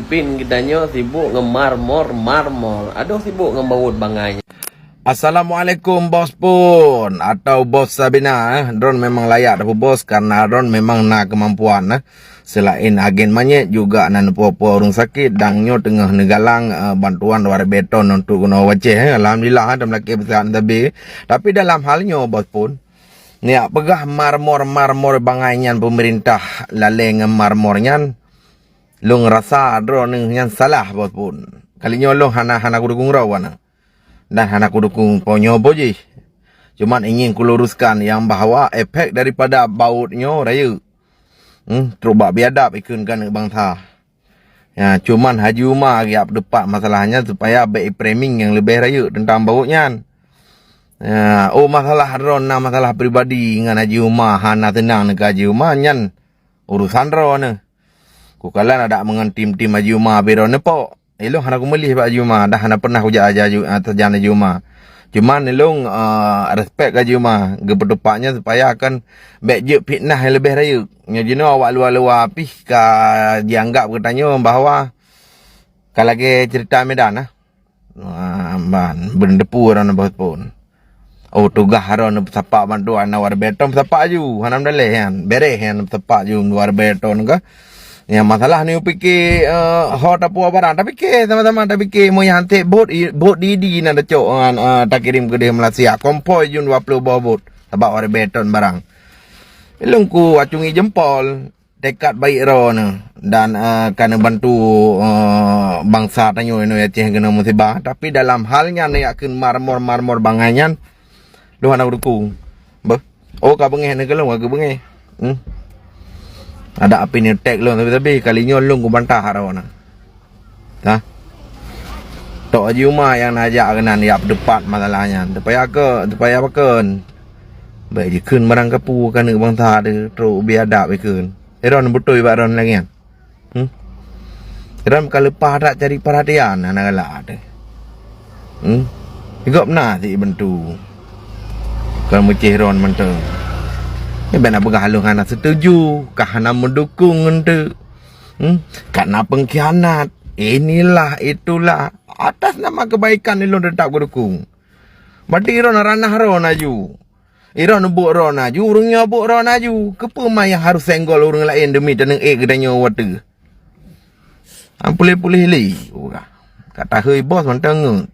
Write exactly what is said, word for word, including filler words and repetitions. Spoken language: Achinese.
Pin geutanyoe sibuk ngon marmor-marmor. Adoh sibuk ngon baut bangai. Assalamualaikum Bos Pun atau Bos Sabina, eh. Droen memang layak teupeu bos karena droen memang na keumampuan, eh. Seulaén agen manyét juga na neupo-po ureuëng sakét dan nyoe teungoh neugalang, eh, bantuan dua ribèe ton untuk keunoe u Aceh, eh. Alhamdulillah, eh, teuma lakée beusahat sabe. Tapi dalam hal nyoe Bos Pun, neujak peugah marmor-marmor bangai nyan peumeurintah lalée ngon marmor nyan, lôn rasa droeneuh nyan salah Bos Pun. Kali nyoe lôn hana, hana kudukung droe na. Dan hana kudukung po nyoe po jih. Cuman ingin kuluruskan nyang bahwa efek daripada baut nyoe rayeuk. Hmm, trok bak biadab ikheun keuneuk bansa. Ya, cuman Haji Uma geujak peuteupat masalah nyan supaya bèk i-framing nyang leubeh rayeuk teuntang baut nyan. Ya, oh masalah droen na masalah pribadi ngon Haji Uma, hana seunang ngon Haji Uma nyan urusan droeneuh. Kukalon adak meungon tim-tim Haji Uma biro neupok. Ilôn hana kumeulih bak Haji Uma, dah hana pernah kujak aja Haji, ah, teujan Haji Uma. Cuman ilôn, ah, respect keu Haji Uma, geupeuteupat nyan supaya kan bèk jeuet fitnah nyang leubeh rayeuk. Nyoe jinoe awak luwa-luwa pih ka jianggap geutanyoe bahwa ka lagèe cerita Medan, ah. Ah, ban, beuneudepu droeneuh Bos Pun. Oh, tugaih droeneuh peusapat bantuan dua ribèe ton, peusapat aju, hana meudaleh nyan. Bereh nyan peusapat aju dua ribèe ton ka. Nyang masalah ni pike, eh, ho tapuwoe barang. Tapike sama-sama tapike, meunyo hanté bot, i-, bot di-di na tacok ngon, eh, takirém keudeh Malaysia. Konvoi jeuem dua ploh boh bot. Sabab dua ribèe ton barang. Ilôn kuacungi jempol. Tekad baik droeneuh dan, eh, ka neubantu, eh, bansa tanyoe inoe Aceh keunoe musibah. Tapi dalam hal nyan neujak kheun marmor-marmor bangai nyan, lôn hana kudukung. Beuh. Oh, ka beungéh neuh keu lôn, ka geubeungéh. Hmm. Adak api neutek lôn sabe-sabe, kali nyoe lôn kubantah droeneuh. Hah? Tok Haji Uma nyang neujak keunan jak peuteupat masalah nyan. Supaya ke, supaya pakon? Bèk jikheun barang kapeue keuneuk bansa teuh trok biadab ikheun. Droen beutôi bak droen lagèe nyan. Hmm? Droen ka leupah that cari peurhatian hana galak teuh. Hmm? Gob na sit bantu. Kon meucéh droen mantong. Nyan bèk na peugah lôn hana setuju, ka hana meudukung ngon teuk. Hmm? Karena pengkhianat, inilah, itulah. Atas nama kebaikan ilôn tetap kudukung. Berarti droen ranah droen aju. Droen buet droen aju, ureueng nyoe buet droen aju. Keupeue ma nyang harôh senggol ureueng laén demi taneuék geutanyoe watèe? Am puléh-puléh lé. Ka tahôi bos mantong ngeut.